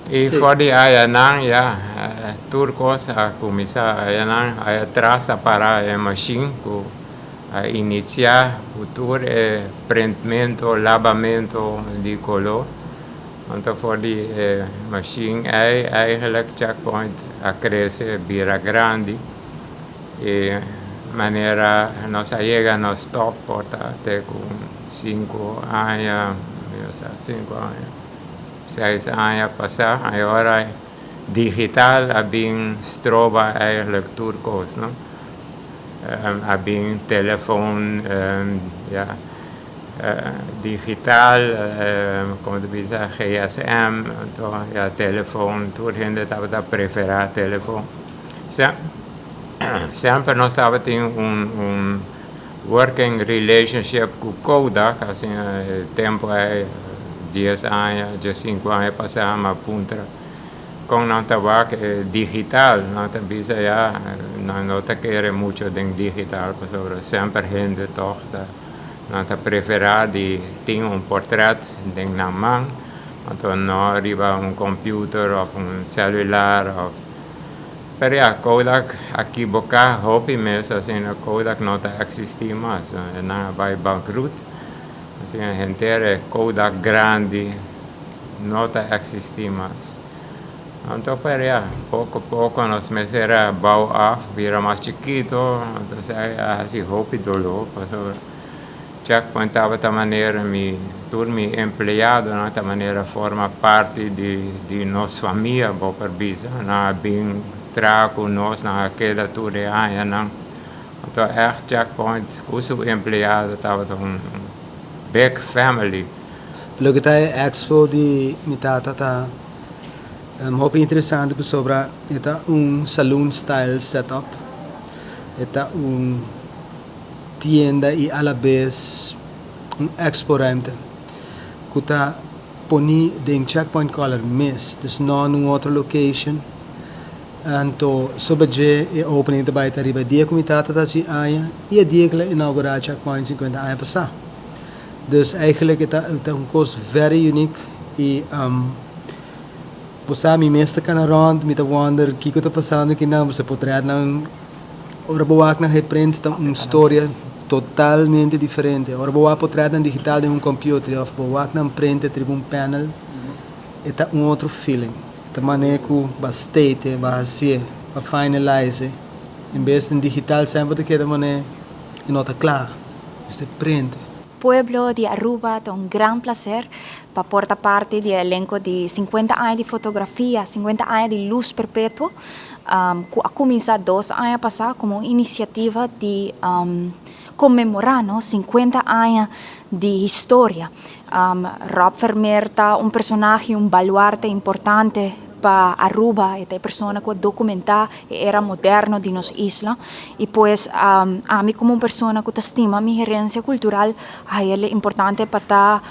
I for di ayanan ya tur kos a kuminsá. Ayanan aya tras ta para e mashin ku a inisiá ku tur e prentmentu, labamentu di koló. Anto for di e mashin ei eigenlijk Checkpoint a krese bira grandi i manera nos a yega nos top por ta te ku 5 aña, mi no sa, 5 aña, 6 aña pasá. I ora digital a bin stroba eigenlijk tur kos, no? A bin telefon, ja, digital, kon ta bisa, GSM, anto ja, telefon, tur hende tabata preferá telefon. Semper nos tabatin un working relationship ku Kodak, asina tempu ei, 10 aña, 15 aña pasá, m'a puntra kon nan ta wak digital, nan ta bisa ya, nan no ta kere mucho den digital, pasobra semper hende toch ta, nan ta preferá di tin un portret den nan man, anto no riba un computer òf un celular òf. Pero ya, Kodak a kiboká hopi mes, asina Kodak no ta eksistí mas, nan a bai bankrut, asina henter e Kodak grandi no ta eksistí mas. Anto pero ya, poko poko nos mester a bou af, bira mas chikitu, anto esei a hasi hopi doló, pasobra Checkpoint tabata manera mi, tur mi empleadonan ta manera forma parti di nos famia, bo por bisa. Nan a bin traha ku nos, nan a keda tur e añanan. Anto ègt Checkpoint ku su empleado tabata un big family. Loke ta e expo di mi tata ta hopi interesante pasobra e ta un saloon style setup. E ta un tienda i a la bes un expo ruimte ku ta poni den Checkpoint Color mes, dus no na un otro location. Anto sobre dje e opening ta bai ta riba e dia ku mi tata ta hasi aña i e dia ku el a inaugurá Checkpoint 50 aña pasá. Dus eigenlijk e ta un kos very unique i bo sa mi mes ta kana rònt, mi ta wonder kiko ta pasando kinan, bo potretnan ora bo wak nan geprint ta un storia totalmente diferente. Ora bo wak potretnan digital den un computer òf bo wak nan printed riba un panel, e ta un otro feeling. E ta manera ku bo a state, bo a hasié, bo a finalize. En bes den digital semper ta keda manera e no ta kla, mester print. Pueblo di Aruba, ta un gran placer pa por ta parti di elenco di 50 aña di fotografia, 50 aña di luz perpetuo, cu a cuminsa 2 aña pasa como un iniciativa di conmemora, no, 50 aña di historia. Rob Vermeer ta un personahe, un baluarte importante pa Aruba, e persona cu a documenta e era moderno di nos isla. Y pues ami como un persona cu ta stima mi herencia cultural, ta importante pa ta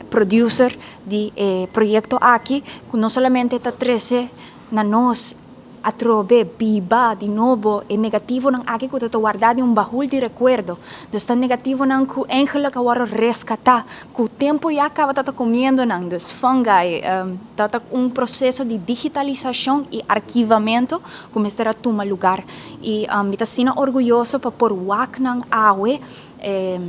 producer di e proyecto aki, cu no solamente ta trece na nos atrobe biba di nobo e negativonan aki cu ta warda den un baul di recuerdo. Dus ta negativonan cu eigenlijk a wordo rescata, cu tempo ya caba ta comiendo nan, dus fungi, ta un proceso di digitalisacion y archivamento cu mester a tuma lugar. Y mi ta asina orguyoso pa por wak nan awe,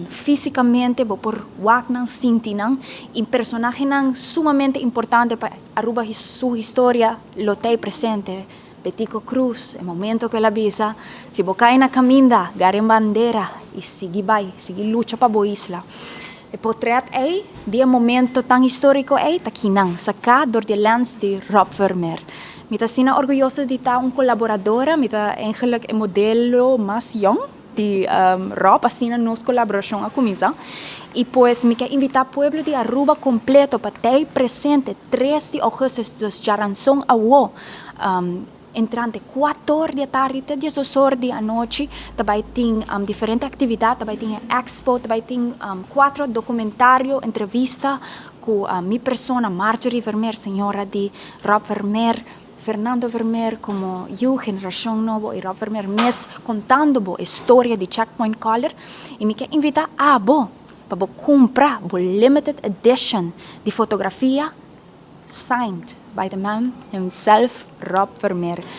fisicamente, bo por wak nan, sinti nan, y personahenan sumamente importante pa Aruba su historia lo ta presente. Betico Croes, e momento cu el a bisa: "Si bo cay na caminda, gara e bandera y sigui bay, sigui lucha pa bo isla." E portret ey, di e momento tan historico ey, ta akinan, saca door di lens di Rob Vermeer. Mi ta asina orguyoso di ta un colaboradora, mi ta eigenlijk e modelo mas jong di Rob, asina nos colaboracion a cuminsa. Y pues mi kier invita pueblo di Aruba completo pa ta presente 3 di augustus, dus diaranson awo, entrante 4 or di atardi te 12 or di anochi, tambe tin diferente actividad, tambe tin expo, tambe tin cuatro documentario, entrevista cu mi persona Marjorie Vermeer, señora di Rob Vermeer, Fernando Vermeer como yiu, generacion nobo, y Rob Vermeer mes contando bo historia di Checkpoint Color. Y mi kier invita abo pa bo cumpra bo limited edition di fotografia. Signed by the man himself, Rob Vermeer.